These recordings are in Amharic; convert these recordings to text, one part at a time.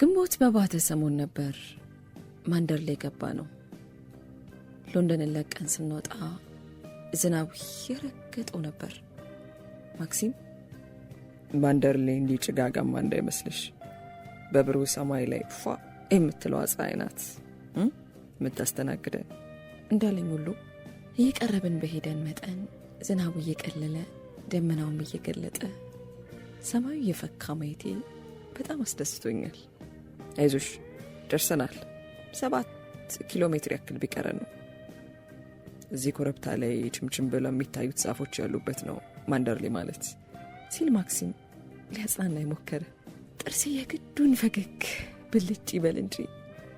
ግንቦት በባተ ሰሞን ነበር ማንደርሌ የገባነው። ሎንደንን ለቀን ስንወጣ ዝናቡ የረገጠው ነበር። ማክሲም ማንደርሌ እንዲህ ጭጋጋማ እንዳይመስልሽ፣ በብሩህ ሰማይ ላይ ፏ የምትለዋ ፀሐይ ናት የምታስተናግደን እንዳለኝ ሁሉ እየቀረብን በሄደን መጠን ዝናቡ እየቀለለ ደመናውም እየገለጠ ሰማዩ እየፈካ ማየቴ በጣም አስደስቶኛል። አይዞሽ ደርሰናል። 7 ኪሎ ሜትር ያክል ቢቀረን ነው። እዚህ ኮረብታ ላይ ችምችም ብለው የሚታዩት ዛፎች ያሉበት ነው ማንደርሌ ማለት ሲል ማክሲም ሊያጽናና ሞከረ። ጥርሴ የግዱን ፈገግ ብልጭ ይበል እንጂ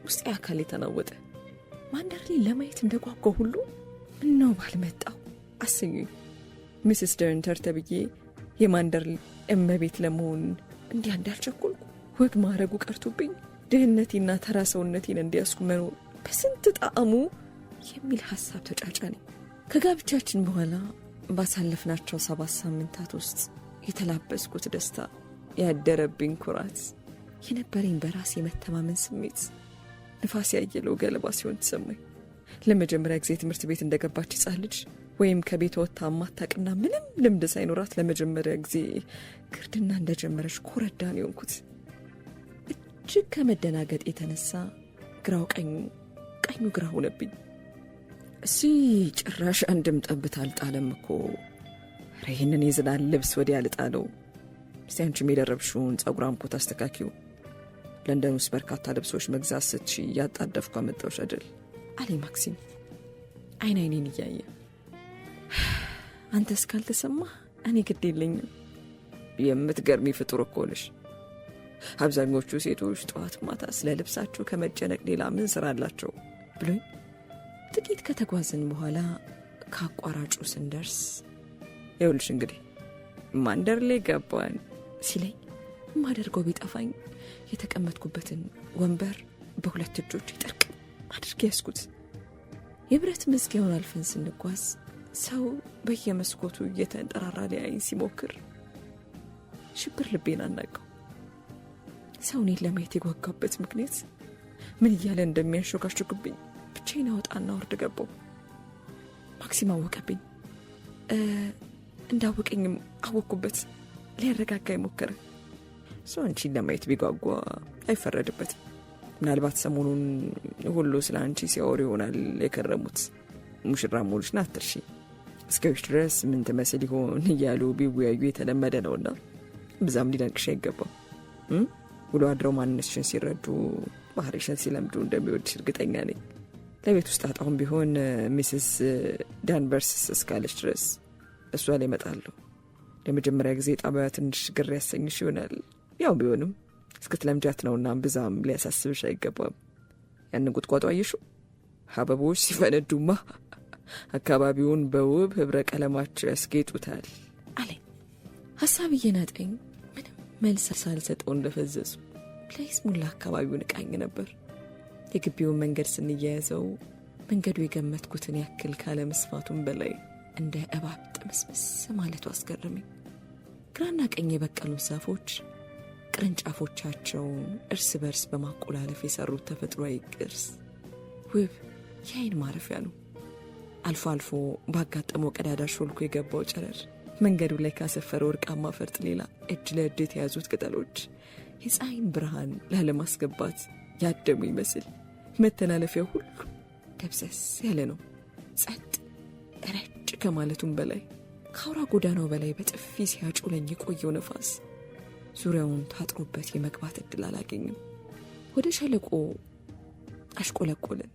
ውስጤ አካል የተናወጠ። ማንደርሌ ለማየት እንደጓጓ ሁሉ ምነው ባልመጣው አሰኙኝ። Mrs ደርንተር ተብዬ የማንደርሌ እመቤት ለመሆን እንዲያ እንዳልቸኮልኩ ወግ ማዕረጉ ቀርቶብኝ ድህነቴና ተራ ሰውነቴን እንዲያስኩ መኖር በስንት ጣዕሙ የሚል ሀሳብ ተጫጫነኝ። ከጋብቻችን በኋላ ባሳለፍናቸው 7 ሳምንታት ውስጥ የተላበስኩት ደስታ፣ ያደረብኝ ኩራት፣ የነበረኝ በራስ የመተማመን ስሜት ንፋስ ያየለው ገለባ ሲሆን ተሰማኝ። ለመጀመሪያ ጊዜ ትምህርት ቤት እንደገባች ሕፃን ልጅ ወይም ከቤት ወጥታ ማታቅና ምንም ልምድ ሳይኖራት ለመጀመሪያ ጊዜ ግርድና እንደጀመረች ኮረዳ ነው የሆንኩት። እጅግ ከመደናገጥ የተነሳ ግራው ቀኙ፣ ቀኙ ግራ ሆነብኝ። እሲ ጭራሽ አንድም ጠብታ አልጣለም እኮ። ኧረ ይህንን የዝናብ ልብስ ወዲያ ልጣለው። እስቲ አንቺም የደረብሽውን ጸጉራም ኮት አስተካኪው። ለንደን ውስጥ በርካታ ልብሶች መግዛት ስትሺ እያጣደፍኩ አመጣሁሽ አይደል? አለኝ ማክሲም አይን አይኔን እያየ። አንተ እስካልተሰማ እኔ ግድ የለኝም። የምትገርሚ ፍጡር እኮ ነሽ። አብዛኞቹ ሴቶች ጠዋት ማታ ስለ ልብሳቸው ከመጨነቅ ሌላ ምን ስራ አላቸው? ብሎኝ ጥቂት ከተጓዝን በኋላ ከአቋራጩ ስንደርስ ይኸውልሽ እንግዲህ ማንደርሌ ገባን ሲለኝ የማደርገው ቢጠፋኝ የተቀመጥኩበትን ወንበር በሁለት እጆች ጥርቅም አድርጌ ያዝኩት። የብረት መዝጊያውን አልፈን ስንጓዝ ሰው በየመስኮቱ እየተንጠራራ ሊያይኝ ሲሞክር ሽብር ልቤን አናጋው። ሰው እኔን ለማየት የጓጓበት ምክንያት ምን እያለ እንደሚያንሾካሾክብኝ ብቻዬን አወጣና ወርድ ገባው። ማክሲም አወቀብኝ። እንዳወቀኝም አወቅኩበት። ሊያረጋጋ ሞከረ። ሰው አንቺን ለማየት ቢጓጓ አይፈረድበትም። ምናልባት ሰሞኑን ሁሉ ስለ አንቺ ሲያወሩ ይሆናል የከረሙት። ሙሽራ መሆንሽን አትርሺ። እስከ ድረስ ምን ትመስል ይሆን እያሉ ቢወያዩ የተለመደ ነውና ብዛም ሊደንቅሽ አይገባም። ውሎ አድረው ማንነትሽን ሲረዱ ባህሪሽን ሲለምዱ እንደሚወድሽ እርግጠኛ ነኝ። ለቤት ውስጥ ጣጣውም ቢሆን Mrs ዳንቨርስ እስካለች ድረስ እሷ ላይ እመጣለሁ። ለመጀመሪያ ጊዜ ጣቢያ ትንሽ ግር ያሰኝሽ ይሆናል። ያው ቢሆንም እስክትለምጃት ነውና ብዛም ሊያሳስብሽ አይገባም። ያንን ቁጥቋጦ አየሽው? አበቦች ሲፈነዱማ አካባቢውን በውብ ህብረ ቀለማቸው ያስጌጡታል አለኝ። ሀሳብ እየናጠኝ ምንም መልስ ሳልሰጠው እንደፈዘዙ ለይስሙላ አካባቢውን እቃኝ ነበር። የግቢውን መንገድ ስንያያዘው መንገዱ የገመትኩትን ያክል ካለመስፋቱም በላይ እንደ እባብ ጥምስምስ ማለቱ አስገረመኝ። ግራና ቀኝ የበቀሉት ዛፎች ቅርንጫፎቻቸውን እርስ በርስ በማቆላለፍ የሰሩት ተፈጥሯዊ ቅርስ ውብ የአይን ማረፊያ ነው። አልፎ አልፎ ባጋጠመው ቀዳዳ ሾልኮ የገባው ጨረር መንገዱ ላይ ካሰፈረ ወርቃማ ፈርጥ ሌላ እጅ ለእጅ የተያዙት ቅጠሎች የፀሐይን ብርሃን ላለማስገባት ያደሙ ይመስል መተላለፊያው ሁሉ ደብዘዝ ያለ ነው። ጸጥ ረጭ ከማለቱም በላይ ከአውራ ጎዳናው በላይ በጥፊ ሲያጮለኝ የቆየው ነፋስ ዙሪያውን ታጥሮበት የመግባት እድል አላገኝም። ወደ ሸለቆ አሽቆለቆልን።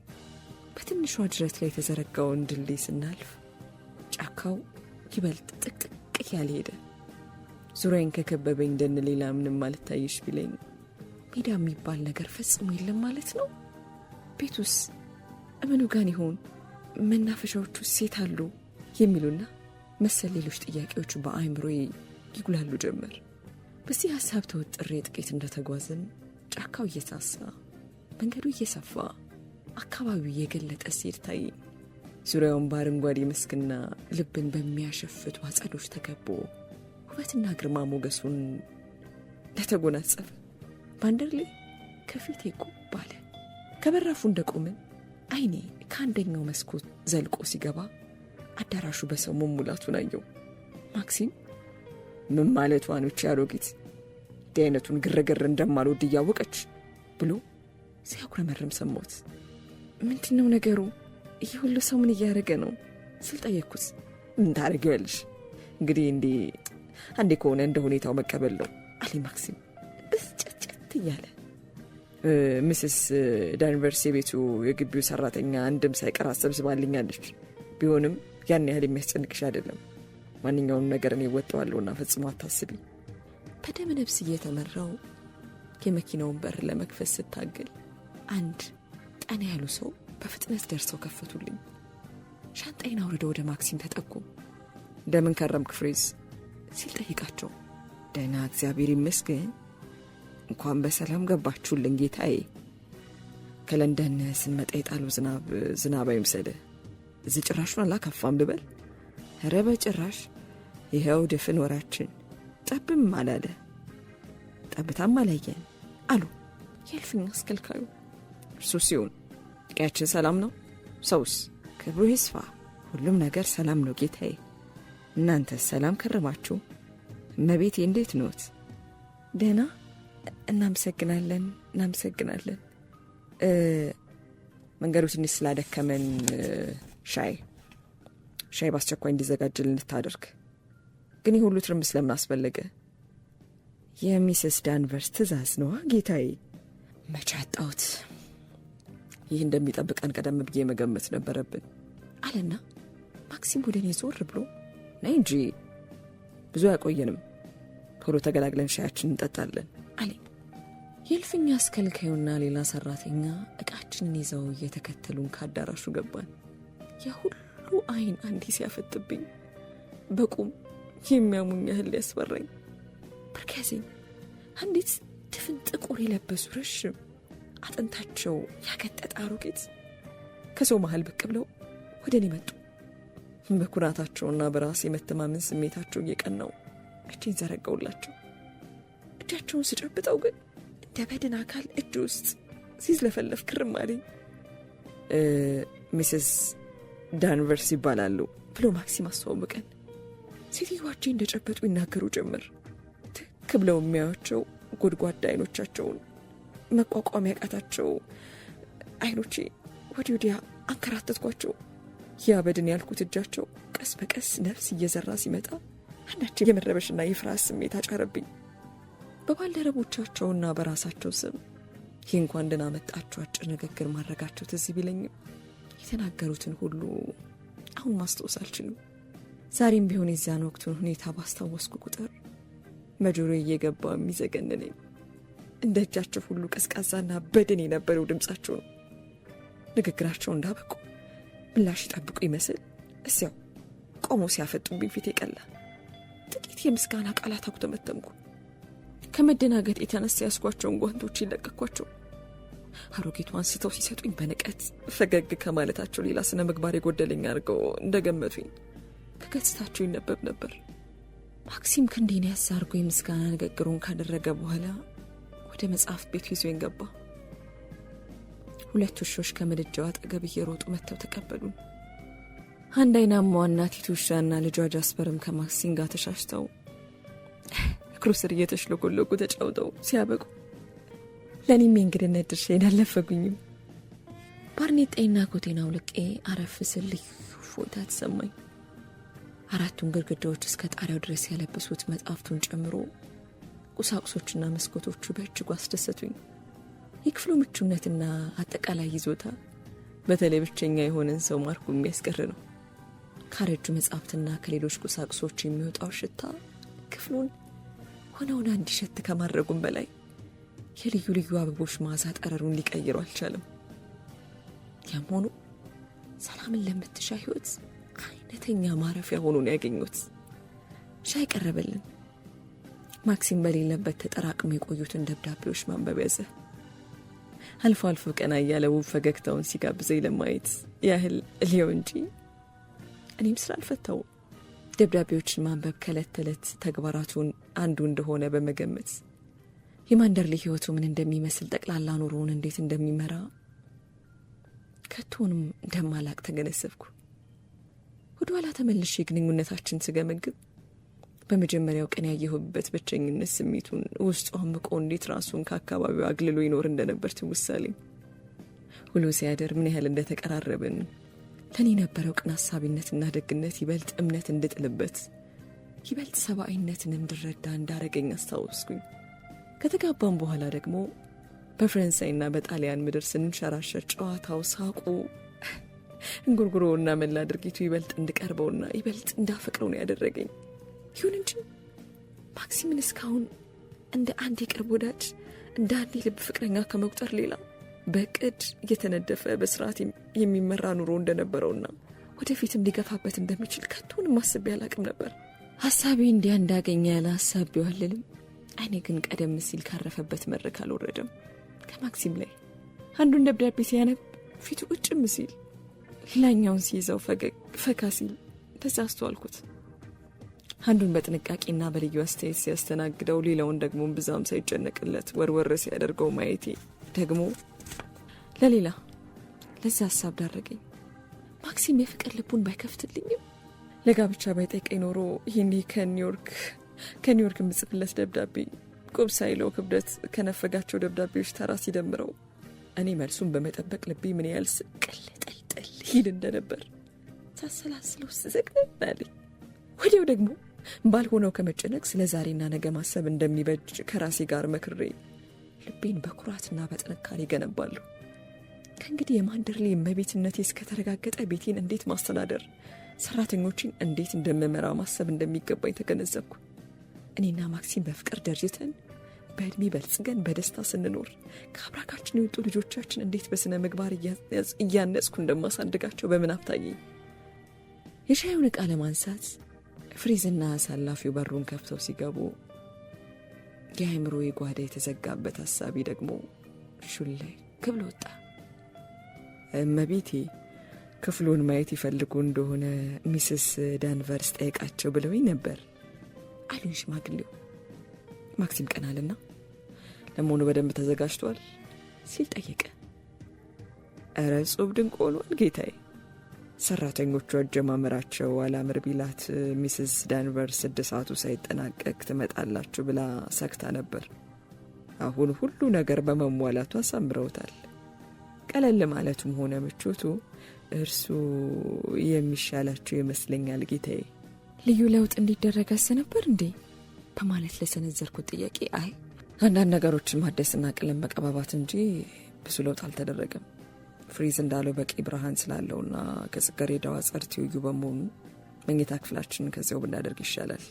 በትንሿ ጅረት ላይ የተዘረጋውን ድልድይ ስናልፍ ጫካው ይበልጥ ጥቅጥቅ እያለ ሄደ። ዙሪያዬን ከከበበኝ ደን ሌላ ምንም አልታይሽ ቢለኝ ሜዳ የሚባል ነገር ፈጽሞ የለም ማለት ነው። ቤቱስ እምኑ ጋን ይሆን? መናፈሻዎቹ ሴት አሉ? የሚሉና መሰል ሌሎች ጥያቄዎች በአእምሮዬ ይጉላሉ ጀመር። በዚህ ሀሳብ ተወጥሬ ጥቂት እንደተጓዝን ጫካው እየሳሳ፣ መንገዱ እየሰፋ፣ አካባቢው እየገለጠ ሲሄድ ታየኝ። ዙሪያውን በአረንጓዴ መስክና ልብን በሚያሸፍቱ አጸዶች ተከቦ ውበትና ግርማ ሞገሱን ለተጎናጸፈ ማንደርሌ ከፊቴ ጉብ አለ። ከበራፉ እንደቆምን አይኔ ከአንደኛው መስኮት ዘልቆ ሲገባ አዳራሹ በሰው መሙላቱን አየው። ማክሲም ምን ማለቷ ነው ይህች አሮጊት? እንዲህ አይነቱን ግርግር እንደማልወድ እያወቀች ብሎ ሲያጉረመርም ሰማሁት። ምንድን ነው ነገሩ? ይህ ሁሉ ሰው ምን እያደረገ ነው ስል ጠየቅኩት። ምን ታደርጊዋለሽ እንግዲህ፣ እንዲህ አንዴ ከሆነ እንደ ሁኔታው መቀበል ነው አለ ማክሲም ብስጭትጭት እያለ። Mrs. ዳንቨርስ የቤቱ የግቢው ሰራተኛ አንድም ሳይቀር አሰብስባልኛለች። ቢሆንም ያን ያህል የሚያስጨንቅሽ አይደለም። ማንኛውንም ነገር እኔ እወጣዋለሁና ፈጽሞ አታስቢ። በደመ ነፍስ እየተመራው የመኪናውን በር ለመክፈት ስታገል አንድ ጠና ያሉ ሰው በፍጥነት ደርሰው ከፈቱልኝ። ሻንጣዬን አውርደው ወደ ማክሲም ተጠጉ። እንደምን ከረምክ ፍሬዝ ሲል ጠይቃቸው። ደህና እግዚአብሔር ይመስገን፣ እንኳን በሰላም ገባችሁልን ጌታዬ። ከለንደን ስንመጣ የጣለው ዝናብ ዝናብ አይምሰልህ። እዚህ ጭራሹን አላከፋም ልበል? ኧረ በጭራሽ፣ ይኸው ድፍን ወራችን ጠብም አላለ ጠብታም አላየን አሉ የእልፍኝ አስከልካዩ። እርሱ ሲሆን ቀያችን ሰላም ነው፣ ሰውስ ክብሩ ይስፋ፣ ሁሉም ነገር ሰላም ነው ጌታዬ። እናንተስ ሰላም ከረማችሁ? እመቤቴ እንዴት ኖት? ደህና፣ እናመሰግናለን፣ እናመሰግናለን። መንገዱ ትንሽ ስላደከመን ሻይ ሻይ በአስቸኳይ እንዲዘጋጅልን እንድታደርግ። ግን ይህ ሁሉ ትርምስ ለምን አስፈለገ? የ Mrs. ዳንቨርስ ትእዛዝ ነዋ ጌታዬ። መቼ አጣሁት። ይህ እንደሚጠብቀን ቀደም ብዬ መገመት ነበረብን አለና ማክሲም ወደ እኔ ዞር ብሎ ነይ እንጂ ብዙ አያቆየንም፣ ቶሎ ተገላግለን ሻያችን እንጠጣለን አለኝ። የእልፍኝ አስከልካዩና ሌላ ሰራተኛ እቃችንን ይዘው እየተከተሉን ከአዳራሹ ገባን። ያ ሁሉ አይን አንዴ ሲያፈጥብኝ በቁም የሚያሙኝ ያህል ሊያስፈራኝ ብርክ ያዘኝ። አንዲት ድፍን ጥቁር የለበሱ ረዥም አጥንታቸው ያገጠጠ አሮጊት ከሰው መሃል ብቅ ብለው ወደ እኔ መጡ። በኩራታቸውና በራስ የመተማመን ስሜታቸው እየቀናው እጄን ዘረጋውላቸው። እጃቸውን ስጨብጠው ግን እንደ በድን አካል እጅ ውስጥ ሲዝለፈለፍ ክርም አለኝ። Mrs. ዳንቨርስ ይባላሉ ብሎ ማክሲም አስተዋወቀን። ሴትዮዋ እጄን እንደጨበጡ ይናገሩ ጀመር። ትክ ብለው የሚያዩቸው ጎድጓዳ አይኖቻቸውን መቋቋም ያቃታቸው አይኖቼ ወዲህ ወዲያ አንከራተትኳቸው። ያ በድን ያልኩት እጃቸው ቀስ በቀስ ነፍስ እየዘራ ሲመጣ አንዳች የመረበሽና የፍርሃት ስሜት አጫረብኝ። በባልደረቦቻቸውና በራሳቸው ስም ይህ እንኳን ደህና መጣችሁ አጭር ንግግር ማድረጋቸው ትዝ ቢለኝም የተናገሩትን ሁሉ አሁን ማስታወስ አልችልም። ዛሬም ቢሆን የዚያን ወቅቱን ሁኔታ ባስታወስኩ ቁጥር በጆሮዬ እየገባ የሚዘገንነኝ እንደ እጃቸው ሁሉ ቀዝቃዛና በድን የነበረው ድምፃቸው ነው። ንግግራቸው እንዳበቁ ምላሽ ይጠብቁ ይመስል እዚያው ቆሞ ሲያፈጡብኝ ፊቴ ቀላ። ጥቂት የምስጋና ቃላት አጉተመተምኩ። ከመደናገጥ የተነሳ ያስኳቸውን ጓንቶች ይለቀኳቸው። አሮጌቱ አንስተው ሲሰጡኝ በንቀት ፈገግ ከማለታቸው ሌላ ስነ ምግባር የጎደለኝ አድርገው እንደገመቱኝ ከገጽታቸው ይነበብ ነበር። ማክሲም ክንዴን ያዝ አድርጎ የምስጋና ንግግሩን ካደረገ በኋላ ወደ መጽሐፍ ቤቱ ይዞኝ ገባ። ሁለት ውሾች ከምድጃው አጠገብ እየሮጡ መጥተው ተቀበሉን። አንድ አይናማዋ እናቲቱ ውሻና ልጇ ጃስፐርም ከማክሲም ጋር ተሻሽተው እግሩ ስር እየተሽለጎለጉ ተጫውተው ሲያበቁ ለእኔም የእንግድነት ድርሻዬን አልነፈጉኝም። ባርኔጣዬና ኮቴን አውልቄ አረፍ ስል ልዩ እፎይታ ተሰማኝ። አራቱን ግድግዳዎች እስከ ጣሪያው ድረስ ያለበሱት መጽሐፍቱን ጨምሮ ቁሳቁሶችና መስኮቶቹ በእጅጉ አስደሰቱኝ። የክፍሉ ምቹነትና አጠቃላይ ይዞታ በተለይ ብቸኛ የሆነን ሰው ማርኮ የሚያስቀር ነው። ካረጁ መጽሐፍትና ከሌሎች ቁሳቁሶች የሚወጣው ሽታ ክፍሉን ሆነውና እንዲሸት ከማድረጉም በላይ የልዩ ልዩ አበቦች መዓዛ ጠረሩን ሊቀይሩ አልቻለም። ያም ሆኖ ሰላምን ለምትሻ ሕይወት አይነተኛ ማረፊያ ሆኖ ነው ያገኙት። ሻይ ቀረበልን። ማክሲም በሌለበት ተጠራቅሞ የቆዩትን ደብዳቤዎች ማንበብ ያዘ። አልፎ አልፎ ቀና እያለ ውብ ፈገግታውን ሲጋብዘኝ ለማየት ያህል እልየው እንጂ እኔም ስላልፈታው ደብዳቤዎችን ማንበብ ከዕለት ተዕለት ተግባራቱን አንዱ እንደሆነ በመገመት የማንደርሊ ሕይወቱ ምን እንደሚመስል፣ ጠቅላላ ኑሮውን እንዴት እንደሚመራ ከቶንም እንደማላቅ ተገነዘብኩ። ወደ ኋላ ተመልሼ ግንኙነታችን ስገመግብ በመጀመሪያው ቀን ያየሁበት ብቸኝነት ስሜቱን ውስጡ አምቆ እንዴት ራሱን ከአካባቢው አግልሎ ይኖር እንደነበር ትውስ አለኝ። ውሎ ሲያደር ምን ያህል እንደተቀራረብን፣ ለእኔ የነበረው ቅን ሀሳቢነትና ደግነት ይበልጥ እምነት እንድጥልበት፣ ይበልጥ ሰብአዊነትን እንድረዳ እንዳረገኝ አስታወስኩኝ። ከተጋባም በኋላ ደግሞ በፈረንሳይና በጣሊያን ምድር ስንሸራሸር ጨዋታው፣ ሳቁ፣ እንጉርጉሮና መላ ድርጊቱ ይበልጥ እንድቀርበውና ይበልጥ እንዳፈቅረው ነው ያደረገኝ። ይሁን እንጂ ማክሲምን እስካሁን እንደ አንድ የቅርብ ወዳጅ፣ እንደ አንድ የልብ ፍቅረኛ ከመቁጠር ሌላ በእቅድ እየተነደፈ በስርዓት የሚመራ ኑሮ እንደነበረውና ወደፊትም ሊገፋበት እንደሚችል ከቶንም አስቤ አላቅም ነበር። ሀሳቤ እንዲያ እንዳገኘ ያለ ሀሳብ ቢዋልልም አይኔ ግን ቀደም ሲል ካረፈበት መድረክ አልወረደም። ከማክሲም ላይ አንዱን ደብዳቤ ሲያነብ ፊቱ እጭም ሲል፣ ሌላኛውን ሲይዘው ፈገግ ፈካ ሲል እንደዛ አስተዋልኩት። አንዱን በጥንቃቄና በልዩ አስተያየት ሲያስተናግደው፣ ሌላውን ደግሞ ብዛም ሳይጨነቅለት ወርወር ሲያደርገው ማየቴ ደግሞ ለሌላ ለዛ ሀሳብ ዳረገኝ። ማክሲም የፍቅር ልቡን ባይከፍትልኝም ለጋብቻ ባይጠይቀኝ ኖሮ ይህኔ ከኒውዮርክ የምጽፍለት ደብዳቤ ቁብ ሳይለው ክብደት ከነፈጋቸው ደብዳቤዎች ተራ ሲደምረው እኔ መልሱን በመጠበቅ ልቤ ምን ያህል ስቅል ጥልጥል ይል እንደነበር ሳሰላስለው ስዘግነን አለኝ። ወዲያው ደግሞ ባልሆነው ከመጨነቅ ስለ ዛሬና ነገ ማሰብ እንደሚበጅ ከራሴ ጋር መክሬ ልቤን በኩራትና በጥንካሬ ገነባለሁ። ከእንግዲህ የማንደርሊ እመቤትነቴ እስከተረጋገጠ ቤቴን እንዴት ማስተዳደር፣ ሰራተኞችን እንዴት እንደምመራ ማሰብ እንደሚገባኝ ተገነዘብኩ። እኔና ማክሲም በፍቅር ደርጅተን በዕድሜ በልጽገን በደስታ ስንኖር ከአብራካችን የወጡ ልጆቻችን እንዴት በስነ ምግባር እያነጽኩ እንደማሳድጋቸው በምናብ ታየኝ። የሻዩን ዕቃ ለማንሳት ፍሪዝና አሳላፊው በሩን ከፍተው ሲገቡ የአእምሮዬ ጓዳ የተዘጋበት ሀሳቢ ደግሞ ሹልክ ብሎ ወጣ። እመቤቴ፣ ክፍሉን ማየት ይፈልጉ እንደሆነ ሚስስ ዳንቨርስ ጠይቃቸው ብለውኝ ነበር አሉኝ ሽማግሌው። ማክሲም ቀና አለና ለመሆኑ በደንብ ተዘጋጅቷል ሲል ጠየቀ። እረ እጹብ ድንቅ ሆኗል ጌታዬ። ሰራተኞቹ አጀማመራቸው አላምር ቢላት ሚስስ ዳንቨርስ እድሳቱ ሳይጠናቀቅ ትመጣላችሁ ብላ ሰግታ ነበር። አሁን ሁሉ ነገር በመሟላቱ አሳምረውታል። ቀለል ማለቱም ሆነ ምቾቱ እርሱ የሚሻላቸው ይመስለኛል ጌታዬ። ልዩ ለውጥ እንዲደረግ አስበህ ነበር እንዴ? በማለት ለሰነዘርኩት ጥያቄ አይ፣ አንዳንድ ነገሮችን ማደስና ቀለም መቀባባት እንጂ ብዙ ለውጥ አልተደረገም። ፍሪዝ እንዳለው በቂ ብርሃን ስላለውና ከጽጌረዳው አጸድ ትይዩ በመሆኑ መኝታ ክፍላችንን ከዚያው ብናደርግ ይሻላል።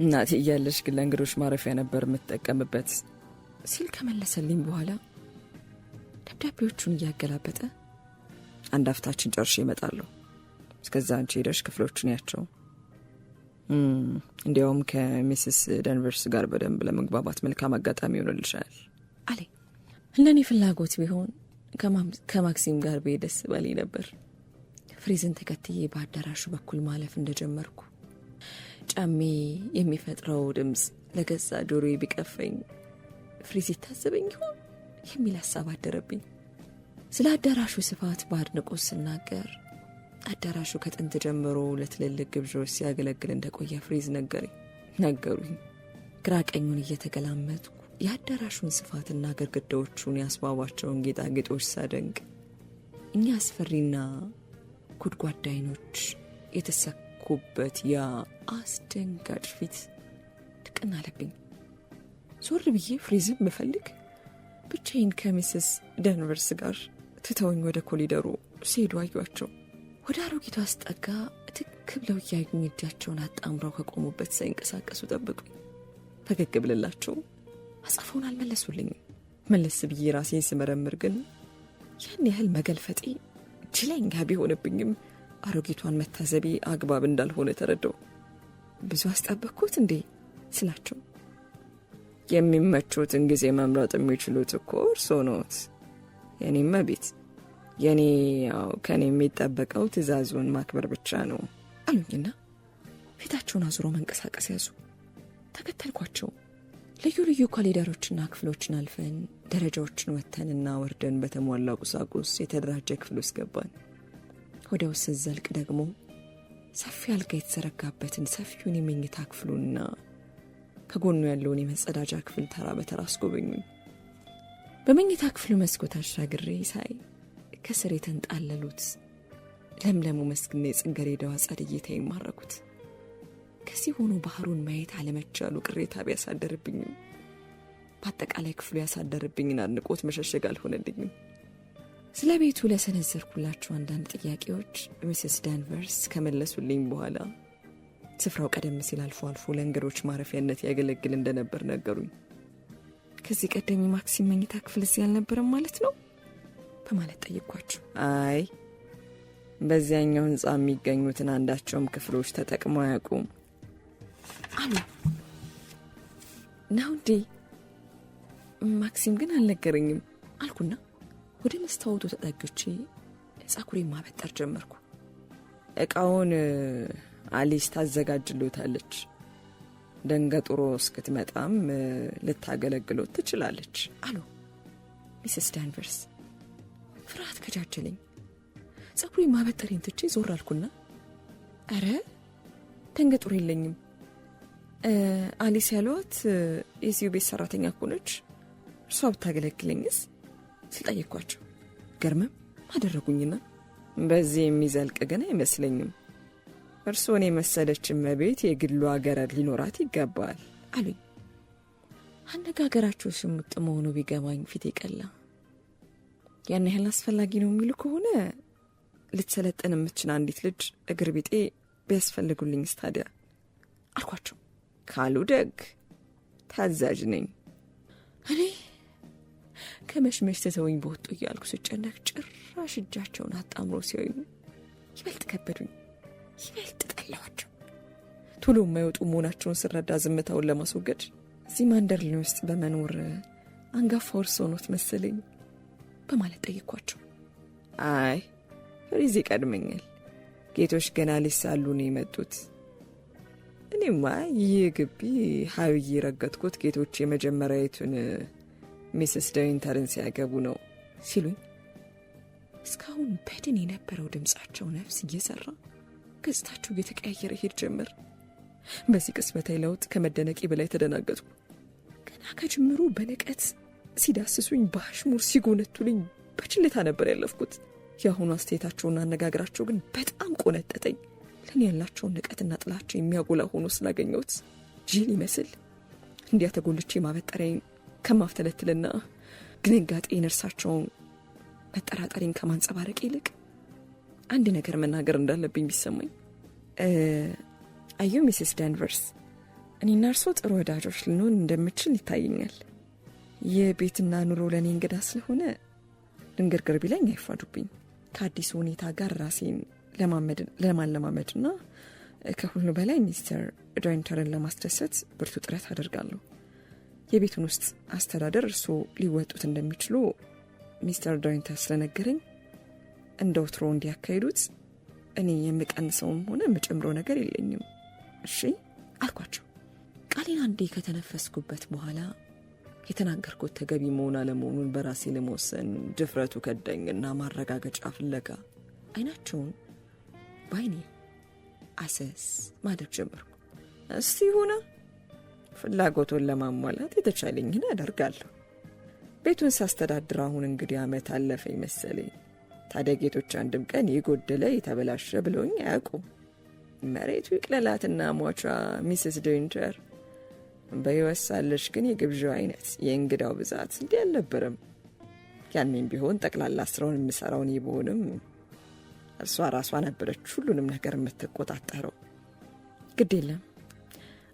እናቴ እያለሽ ግን ለእንግዶች ማረፊያ ነበር የምትጠቀምበት ሲል ከመለሰልኝ በኋላ ደብዳቤዎቹን እያገላበጠ አንድ አፍታችን ጨርሼ እመጣለሁ። እስከዛ አንቺ ሄደሽ ክፍሎቹን ያቸው። እንዲያውም ከሚስስ ደንቨርስ ጋር በደንብ ለመግባባት መልካም አጋጣሚ ይሆንልሻል አለኝ። እንደኔ ፍላጎት ቢሆን ከማክሲም ጋር ብሄድ ደስ ባለኝ ነበር። ፍሪዝን ተከትዬ በአዳራሹ በኩል ማለፍ እንደጀመርኩ ጫሜ የሚፈጥረው ድምፅ ለገዛ ጆሮዬ ቢቀፈኝ ፍሪዝ ይታዘበኝ ይሆን የሚል ሀሳብ አደረብኝ። ስለ አዳራሹ ስፋት በአድናቆት ስናገር አዳራሹ ከጥንት ጀምሮ ለትልልቅ ግብዣዎች ሲያገለግል እንደቆየ ፍሪዝ ነገሩኝ። ግራ ቀኙን እየተገላመጥኩ የአዳራሹን ስፋትና ግድግዳዎቹን ያስዋቧቸውን ጌጣጌጦች ሳደንቅ እኛ አስፈሪና ጎድጓዳ አይኖች የተሰኩበት ያ አስደንጋጭ ፊት ድቅን አለብኝ። ዞር ብዬ ፍሪዝም ብፈልግ ብቻዬን ከሚስስ ደንቨርስ ጋር ትተውኝ ወደ ኮሊደሩ ሲሄዱ አዩአቸው። ወደ አሮጊቷ አስጠጋ ትክ ብለው እያዩኝ እጃቸውን አጣምረው ከቆሙበት ሳይንቀሳቀሱ ጠብቁኝ። ፈገግ ብልላቸው አጸፋውን አልመለሱልኝም። መለስ ብዬ ራሴን ስመረምር ግን ያን ያህል መገልፈጤ ጅለኛ ቢሆንብኝም አሮጊቷን መታዘቤ አግባብ እንዳልሆነ ተረዳው። ብዙ አስጠበቅኩት እንዴ ስላቸው የሚመቹትን ጊዜ መምረጥ የሚችሉት እኮ እርስዎ ነዎት የኔ እመቤት። የኔ ያው ከኔ የሚጠበቀው ትእዛዙን ማክበር ብቻ ነው አሉኝና ፊታቸውን አዙሮ መንቀሳቀስ ያዙ። ተከተልኳቸው። ልዩ ልዩ ኮሪደሮችና ክፍሎችን አልፈን ደረጃዎችን ወጥተንና ወርደን በተሟላ ቁሳቁስ የተደራጀ ክፍል ውስጥ ገባን። ወደ ውስጥ ስዘልቅ ደግሞ ሰፊ አልጋ የተዘረጋበትን ሰፊውን የመኝታ ክፍሉንና ከጎኑ ያለውን የመጸዳጃ ክፍል ተራ በተራ አስጎበኙኝ። በመኝታ ክፍሉ መስኮት አሻግሬ ሳይ ከስር የተንጣለሉት ለምለሙ መስክና የጽጌረዳው አጸድ እይታ ይማረኩት። ከዚህ ሆኖ ባህሩን ማየት አለመቻሉ ቅሬታ ቢያሳደርብኝም በአጠቃላይ ክፍሉ ያሳደርብኝን አድንቆት መሸሸግ አልሆነልኝም። ስለ ቤቱ ለሰነዘርኩላቸው አንዳንድ ጥያቄዎች ሚስስ ዳንቨርስ ከመለሱልኝ በኋላ ስፍራው ቀደም ሲል አልፎ አልፎ ለእንግዶች ማረፊያነት ያገለግል እንደነበር ነገሩኝ። ከዚህ ቀደም የማክሲም መኝታ ክፍል እዚህ አልነበረም ማለት ነው በማለት ጠየቅኳቸው። አይ፣ በዚያኛው ህንፃ የሚገኙትን አንዳቸውም ክፍሎች ተጠቅመው አያውቁም አሉ። ነው እንዴ? ማክሲም ግን አልነገረኝም አልኩና ወደ መስታወቱ ተጠግቼ ጸጉሬን ማበጠር ጀመርኩ። እቃውን አሊስ ታዘጋጅሎታለች። ደንገጡሮ እስክትመጣም ልታገለግሎት ትችላለች አሉ ሚስስ ዳንቨርስ። ፍርሃት ከጃጀለኝ። ጸጉሬን ማበጠሬን ትቼ ዞር አልኩና ኧረ ደንገጡር የለኝም፣ አሊስ ያሏት የዚሁ ቤት ሰራተኛ እኮ ነች፣ እርሷ ብታገለግለኝስ ስል ጠየቅኳቸው። ገርመም አደረጉኝና በዚህ የሚዘልቅ ግን አይመስለኝም፣ እርስዎን የመሰለች እመቤት የግሏ ገረድ ሊኖራት ይገባል አሉኝ። አነጋገራቸው ሽሙጥ መሆኑ ቢገባኝ ፊቴ ቀላ። ያን ያህል አስፈላጊ ነው የሚሉ ከሆነ ልትሰለጥን የምትችል አንዲት ልጅ እግር ቢጤ ቢያስፈልጉልኝስ ታዲያ አልኳቸው። ካሉ ደግ ታዛዥ ነኝ። እኔ ከመሽመሽ ትተውኝ በወጡ እያልኩ ስጨነቅ ጭራሽ እጃቸውን አጣምሮ ሲያዩ ይበልጥ ከበዱኝ፣ ይበልጥ ጠላኋቸው። ቶሎ የማይወጡ መሆናቸውን ስረዳ ዝምታውን ለማስወገድ እዚህ ማንደርሊን ውስጥ በመኖር አንጋፋ እርስዎ ኖት መሰለኝ በማለት ጠየቅኳቸው። አይ ፍሪዝ ይቀድመኛል፣ ጌቶች ገና ሊሳሉ ነው የመጡት። እኔማ ይህ ግቢ ሀብዬ ረገጥኩት ጌቶች የመጀመሪያዊቱን ሚስስ ደዊንተርን ሲያገቡ ነው ሲሉኝ እስካሁን በድን የነበረው ድምፃቸው ነፍስ እየሰራ ገጽታቸው እየተቀያየረ ሄድ ጀመር። በዚህ ቅጽበታዊ ለውጥ ከመደነቄ በላይ ተደናገጥኩ። ገና ከጅምሩ በንቀት ሲዳስሱኝ፣ በአሽሙር ሲጎነቱልኝ በችልታ ነበር ያለፍኩት። የአሁኑ አስተያየታቸውና አነጋገራቸው ግን በጣም ቆነጠጠኝ። ለእኔ ያላቸውን ንቀትና ጥላቸው የሚያጎላ ሆኖ ስላገኘሁት ጅል ይመስል እንዲያ ተጎልቼ ማበጠሪያዬን ከማፍተለትልና ድንጋጤን እርሳቸውን መጠራጠሬን ከማንጸባረቅ ይልቅ አንድ ነገር መናገር እንዳለብኝ ቢሰማኝ፣ አዩ ሚስስ ዳንቨርስ፣ እኔና እርሶ ጥሩ ወዳጆች ልንሆን እንደምችል ይታየኛል። የቤትና ኑሮ ለእኔ እንግዳ ስለሆነ ድንግርግር ቢለኝ አይፋዱብኝ። ከአዲሱ ሁኔታ ጋር ራሴን ለማለማመድና ከሁሉ በላይ ሚስተር ዶይንተርን ለማስደሰት ብርቱ ጥረት አደርጋለሁ። የቤቱን ውስጥ አስተዳደር እርስዎ ሊወጡት እንደሚችሉ ሚስተር ዶይንተር ስለነገረኝ እንደ ወትሮ እንዲያካሂዱት እኔ የምቀንሰውም ሆነ የምጨምረው ነገር የለኝም። እሺ አልኳቸው። ቃሌን አንዴ ከተነፈስኩበት በኋላ የተናገርኩት ተገቢ መሆን አለመሆኑን በራሴ ለመወሰን ድፍረቱ ከዳኝና ማረጋገጫ ፍለጋ አይናቸውን በአይኔ አሰስ ማድረግ ጀመርኩ። እስቲ ይሁና፣ ፍላጎቱን ለማሟላት የተቻለኝን አደርጋለሁ። ቤቱን ሳስተዳድር አሁን እንግዲህ ዓመት አለፈኝ መሰለኝ። ታዲያ ጌቶች አንድም ቀን የጎደለ የተበላሸ ብለውኝ አያውቁም። መሬቱ ይቅለላትና ሟቿ ሚስስ ዶይንተር በሕይወት ሳለች ግን የግብዣው አይነት የእንግዳው ብዛት እንዲህ አልነበረም። ያኔም ቢሆን ጠቅላላ ስራውን የምሰራው እኔ ብሆንም እርሷ ራሷ ነበረች ሁሉንም ነገር የምትቆጣጠረው። ግድ የለም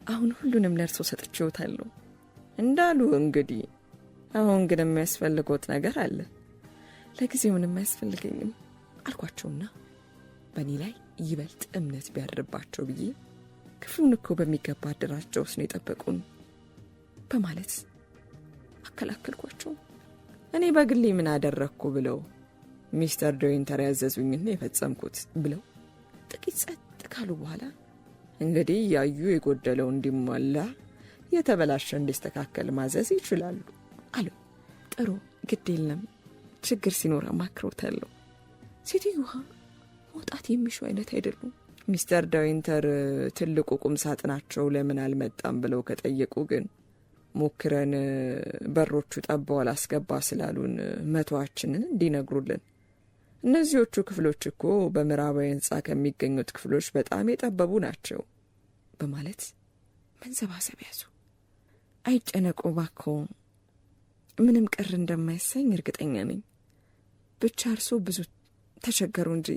አሁን ሁሉንም ለእርሶ ሰጥቼዎታለሁ እንዳሉ እንግዲህ። አሁን ግን የሚያስፈልጎት ነገር አለ። ለጊዜው ምንም አያስፈልገኝም አልኳቸውና በእኔ ላይ ይበልጥ እምነት ቢያድርባቸው ብዬ ክፍሉን እኮ በሚገባ አደራጀውስ ነው የጠበቁን በማለት አከላከልኳቸው። እኔ በግሌ ምን አደረግኩ ብለው ሚስተር ዶይንተር ያዘዙኝና የፈጸምኩት ብለው ጥቂት ጸጥ ካሉ በኋላ እንግዲህ ያዩ የጎደለው እንዲሟላ የተበላሸ እንዲስተካከል ማዘዝ ይችላሉ አሉ። ጥሩ፣ ግድ የለም፣ ችግር ሲኖር አማክሮታለሁ። ሴትዮዋ መውጣት የሚሹ አይነት አይደሉም። ሚስተር ዳዊንተር ትልቁ ቁም ሳጥናቸው ለምን አልመጣም ብለው ከጠየቁ ግን ሞክረን በሮቹ ጠበው አላስገባ ስላሉን መተዋችንን እንዲነግሩልን። እነዚዎቹ ክፍሎች እኮ በምዕራባዊ ሕንፃ ከሚገኙት ክፍሎች በጣም የጠበቡ ናቸው በማለት መንዘባዘብ ያዙ። አይጨነቁ እባክዎ፣ ምንም ቅር እንደማይሰኝ እርግጠኛ ነኝ። ብቻ እርሶ ብዙ ተቸገሩ እንጂ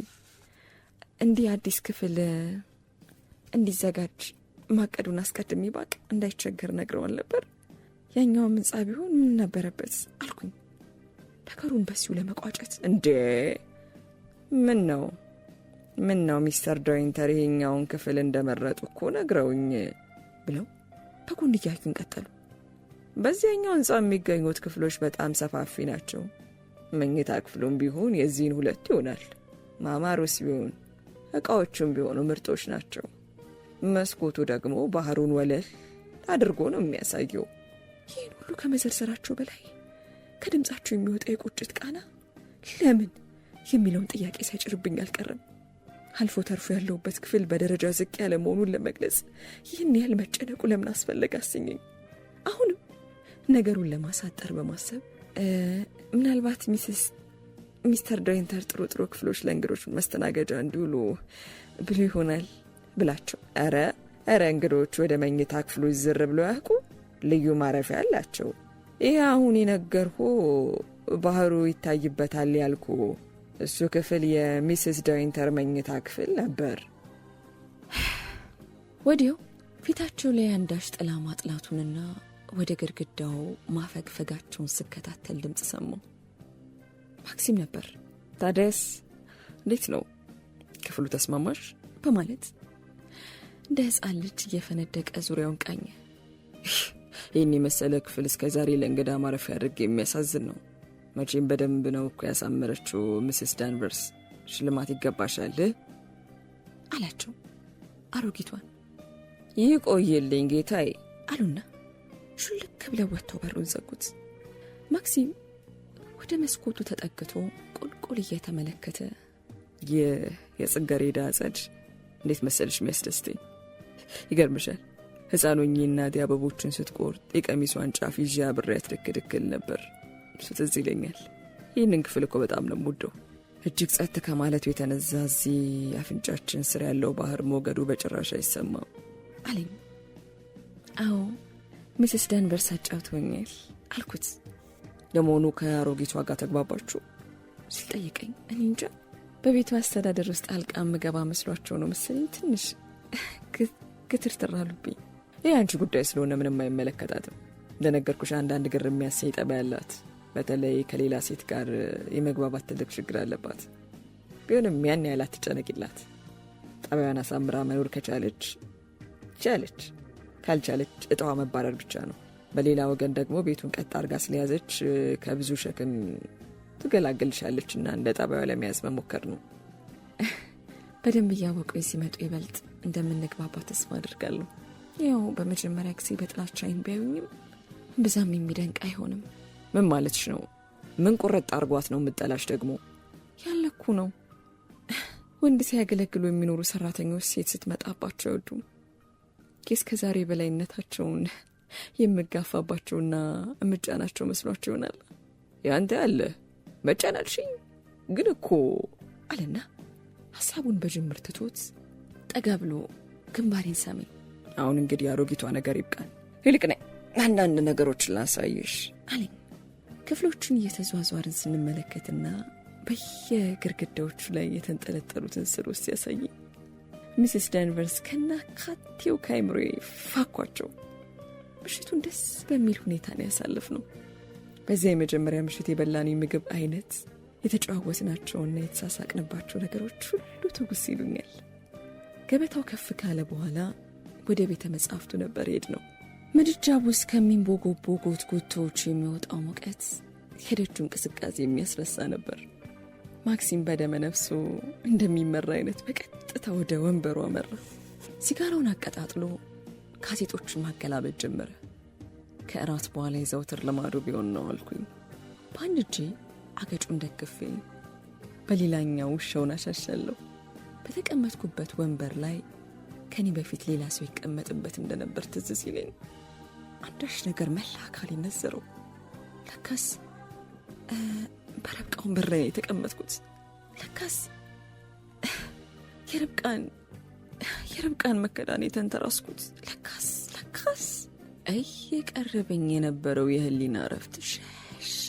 እንዲህ አዲስ ክፍል እንዲዘጋጅ ማቀዱን አስቀድሜ ባቅ እንዳይቸገር ነግረዋል ነበር። ያኛውም ሕንፃ ቢሆን ምን ነበረበት አልኩኝ፣ ነገሩን በሲሁ ለመቋጨት። እንዴ፣ ምን ነው ሚስተር ዳዊንተር ይሄኛውን ክፍል እንደመረጡ እኮ ነግረውኝ ብለው በጎን እያዩን ቀጠሉ። በዚያኛው ሕንፃ የሚገኙት ክፍሎች በጣም ሰፋፊ ናቸው። መኝታ ክፍሉም ቢሆን የዚህን ሁለት ይሆናል። ማማሩስ ቢሆን፣ ዕቃዎቹም ቢሆኑ ምርጦች ናቸው። መስኮቱ ደግሞ ባህሩን ወለል አድርጎ ነው የሚያሳየው። ይህን ሁሉ ከመዘርዘራቸው በላይ ከድምፃቸው የሚወጣ የቁጭት ቃና ለምን የሚለውን ጥያቄ ሳይጭርብኝ አልቀረም። አልፎ ተርፎ ያለሁበት ክፍል በደረጃ ዝቅ ያለ መሆኑን ለመግለጽ ይህን ያህል መጨነቁ ለምን አስፈለገ አሰኘኝ። አሁንም ነገሩን ለማሳጠር በማሰብ ምናልባት ሚስተር ዳዊንተር ጥሩ ጥሩ ክፍሎች ለእንግዶች መስተናገጃ እንዲውሉ ብሎ ይሆናል ብላቸው፣ ኧረ ኧረ፣ እንግዶች ወደ መኝታ ክፍሎች ዝር ብሎ ያውቁ? ልዩ ማረፊያ አላቸው። ይህ አሁን የነገርኩ ባህሩ ይታይበታል ያልኩ እሱ ክፍል የሚስስ ዳዊንተር መኝታ ክፍል ነበር። ወዲያው ፊታቸው ላይ አንዳች ጥላ ማጥላቱንና ወደ ግድግዳው ማፈግፈጋቸውን ስከታተል ድምፅ ሰማሁ። ማክሲም ነበር። ታዲያስ እንዴት ነው፣ ክፍሉ ተስማማሽ? በማለት እንደ ሕፃን ልጅ እየፈነደቀ ዙሪያውን ቃኘ። ይህን የመሰለ ክፍል እስከ ዛሬ ለእንግዳ ማረፊያ አድርጌ፣ የሚያሳዝን ነው። መቼም በደንብ ነው እኮ ያሳመረችው ሚስስ ዳንቨርስ፣ ሽልማት ይገባሻል አላቸው አሮጊቷን። ይቆይልኝ ጌታዬ አሉና ሹልክ ብለው ወጥተው በሩን ዘጉት። ማክሲም ወደ መስኮቱ ተጠግቶ ቁልቁል እየተመለከተ ይህ የጽጌረዳ አጸድ እንዴት መሰልሽ የሚያስደስተኝ! ይገርምሻል፣ ሕፃን ሆኜ እናቴ አበቦችን ስትቆርጥ የቀሚሷን ጫፍ ይዤ አብሬያት ድክ ድክ እል ነበር። እሱ ትዝ ይለኛል። ይህንን ክፍል እኮ በጣም ነው የምወደው። እጅግ ጸጥ ከማለቱ የተነሳ እዚህ አፍንጫችን ስር ያለው ባህር ሞገዱ በጭራሽ አይሰማም አለኝ። አዎ፣ ሚስስ ዳንቨርስ አጫውተውኛል አልኩት። ለመሆኑ ከአሮጊቷ ጋር ተግባባችሁ? ሲል ጠየቀኝ። እኔ እንጃ፣ በቤቱ አስተዳደር ውስጥ ጣልቃ ምገባ መስሏቸው ነው መሰለኝ ትንሽ ግትርትር አሉብኝ። ይህ አንቺ ጉዳይ ስለሆነ ምንም አይመለከታትም። እንደነገርኩሽ አንዳንድ ግር የሚያሰኝ ጠባይ ያላት፣ በተለይ ከሌላ ሴት ጋር የመግባባት ትልቅ ችግር አለባት። ቢሆንም ያን ያህል አትጨነቂላት። ጠባዩን አሳምራ መኖር ከቻለች ቻለች፣ ካልቻለች እጣዋ መባረር ብቻ ነው። በሌላ ወገን ደግሞ ቤቱን ቀጥ አድርጋ ስለያዘች ከብዙ ሸክም ትገላግልሻለች እና እንደ ጠባዩ ለመያዝ መሞከር ነው። በደንብ እያወቁኝ ሲመጡ ይበልጥ እንደምንግባባ ተስፋ አድርጋለሁ። ያው በመጀመሪያ ጊዜ በጥላቻ ዓይን ቢያዩኝም ብዛም የሚደንቅ አይሆንም። ምን ማለትሽ ነው? ምን ቁርጥ አርጓት ነው የምጠላሽ ደግሞ? ያለኩ ነው። ወንድ ሲያገለግሉ የሚኖሩ ሰራተኞች ሴት ስትመጣባቸው አይወዱም። እስከ ዛሬ በላይነታቸውን የምጋፋባቸውና እምጫናቸው መስሏቸው ይሆናል። ያንተ ያለ መጫናልሽኝ ግን እኮ አለና ሀሳቡን በጅምር ትቶት ጠጋ ብሎ ግንባሬን ሳመኝ። አሁን እንግዲህ አሮጊቷ ነገር ይብቃል። ይልቅ ነይ፣ አንዳንድ ነገሮችን ላሳይሽ አለኝ። ክፍሎቹን እየተዟዟርን ስንመለከትና በየግርግዳዎቹ ላይ የተንጠለጠሉትን ስዕሎች ሲያሳየኝ ሚስስ ዳንቨርስ ከናካቴው ከአይምሮዬ ፋኳቸው። ምሽቱን ደስ በሚል ሁኔታ ነው ያሳለፍነው። በዚያ የመጀመሪያ ምሽት የበላን የምግብ አይነት፣ የተጨዋወትናቸውና የተሳሳቅንባቸው ነገሮች ሁሉ ትውስ ይሉኛል። ገበታው ከፍ ካለ በኋላ ወደ ቤተ መጻሕፍቱ ነበር የሄድነው። ምድጃ ውስጥ ከሚንቦጎቦጉት ጉቶዎች የሚወጣው ሙቀት የደጁ እንቅስቃሴ የሚያስረሳ ነበር። ማክሲም በደመ ነፍሱ እንደሚመራ አይነት በቀጥታ ወደ ወንበሩ አመራ። ሲጋራውን አቀጣጥሎ ካሴቶቹን ማገላበጥ ጀመረ። ከእራት በኋላ የዘውትር ልማዱ ቢሆን ነው አልኩኝ። በአንድ እጄ አገጩን ደግፌ በሌላኛው ውሻውን አሻሻለሁ። በተቀመጥኩበት ወንበር ላይ ከኔ በፊት ሌላ ሰው ይቀመጥበት እንደነበር ትዝ ሲለኝ አንዳች ነገር መላ አካል ነዘረው። ለካስ በረብቃ ወንበር ላይ ነው የተቀመጥኩት። ለካስ የርብቃን መከዳን የተንተራስኩት። ለካስ እየቀረበኝ የነበረው የህሊና እረፍት ሸሸ።